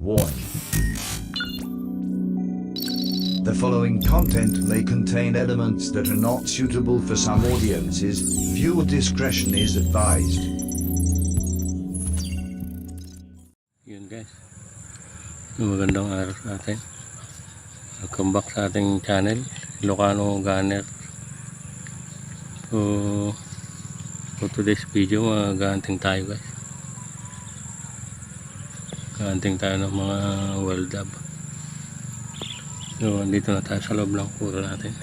Warning. The following content may contain elements that are not suitable for some audiences. Viewer discretion is advised. Yun guys, magandang araw sa atin. Welcome back sa ating channel, Ilocano Gunner. So for today's video, mag-hunting tayo guys. Hunting tayo ng mga wild dove. So andito na tayo sa loob ng kura natin.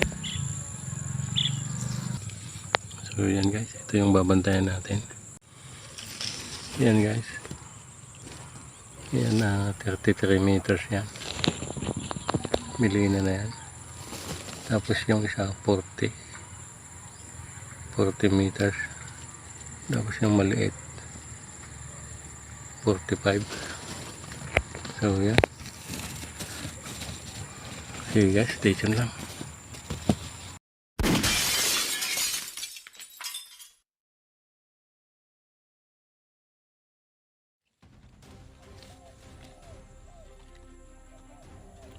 So yan guys, ito yung babantayan natin. Yan guys, yan 33 meters yan. Milina na yan. Tapos yung isa 40 meters. Tapos yung maliit 45. So yan. Sige guys, stay tuned lang.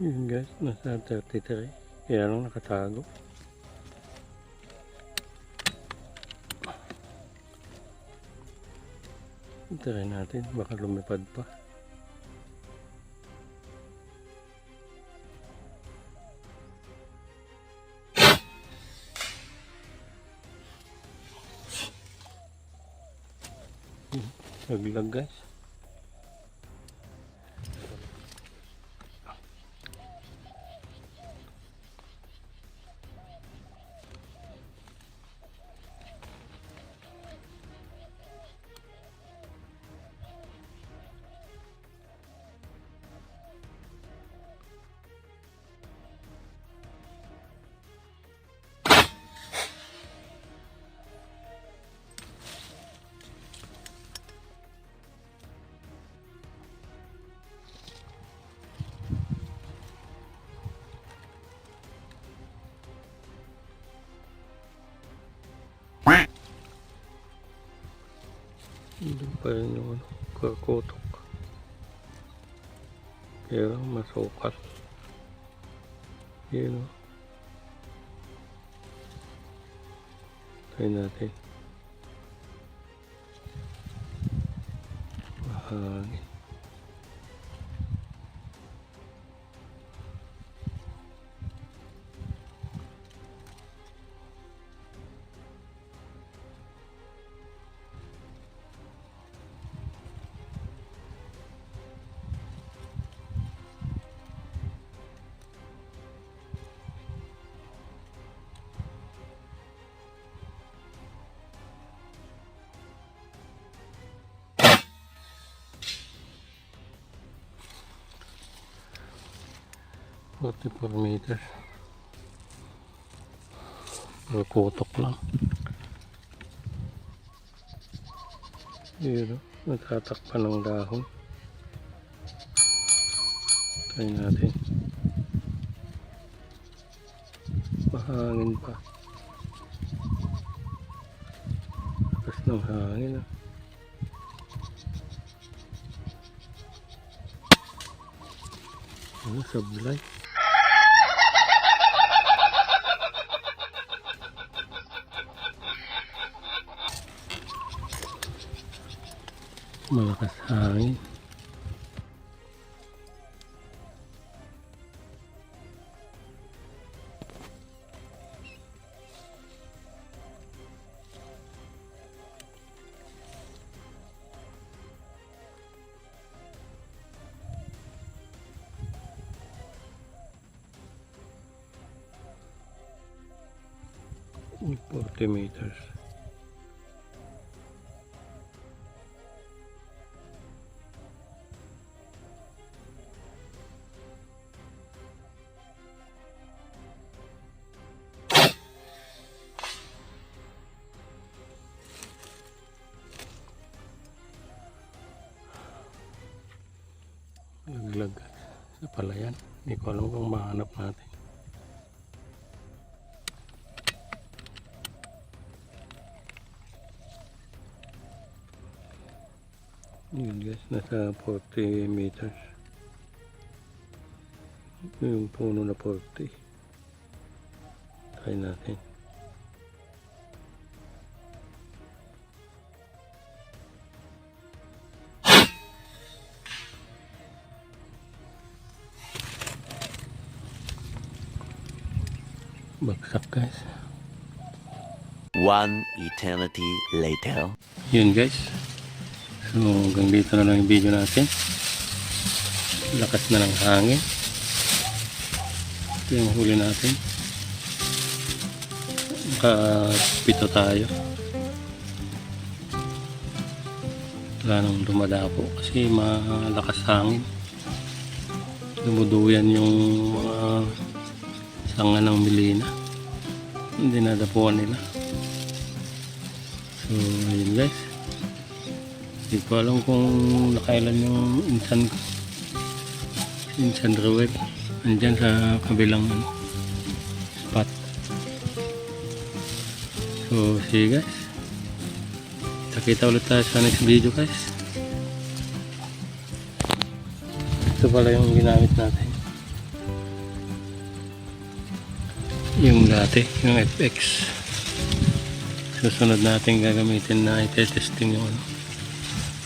Yun guys, nasa 33. Kaya lang nakatago. Hintayin natin, baka lumipad pa. Naglag guys. Doon pa rin yung kakotok. Kaya lang masukal. Yun o. Try natin. Mahangin. $44 meters. Kutok lang. Yun o, nagtatakpan ng dahon. Try natin. Mahangin pa. Lakas ng hangin ah. Ano, sablay. Malakas hangin. Uy, 40 meters. Laglag sa palayan. Hindi ko alam kung mahanap natin. Yun guys, nasa 40 meters. Yung puno na 40. Try natin. Bagsak guys. One eternity later. Yun guys. So hanggang dito na lang yung video natin. Lakas na ng hangin. Ito yung huli natin. Nakapito tayo. Wala nang dumadapo kasi malakas hangin. Dumuduyan yung mga sanga ng milina. Hindi nadapuan nila. So ayun guys. Hindi ko alam kung nakailan yung insan ko. Insan Ruel. Andyan sa kabilang spot. So see guys. Kita ulit tayo sa next video guys. Ito pala yung ginamit natin. Yung dati, yung FX. Susunod natin gagamitin na i-testing yung ano.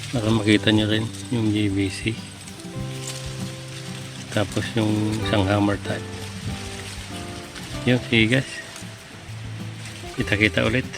Para makita nyo rin yung JVC. Tapos yung isang hammer type. Yun, sige guys. Kita-kita ulit.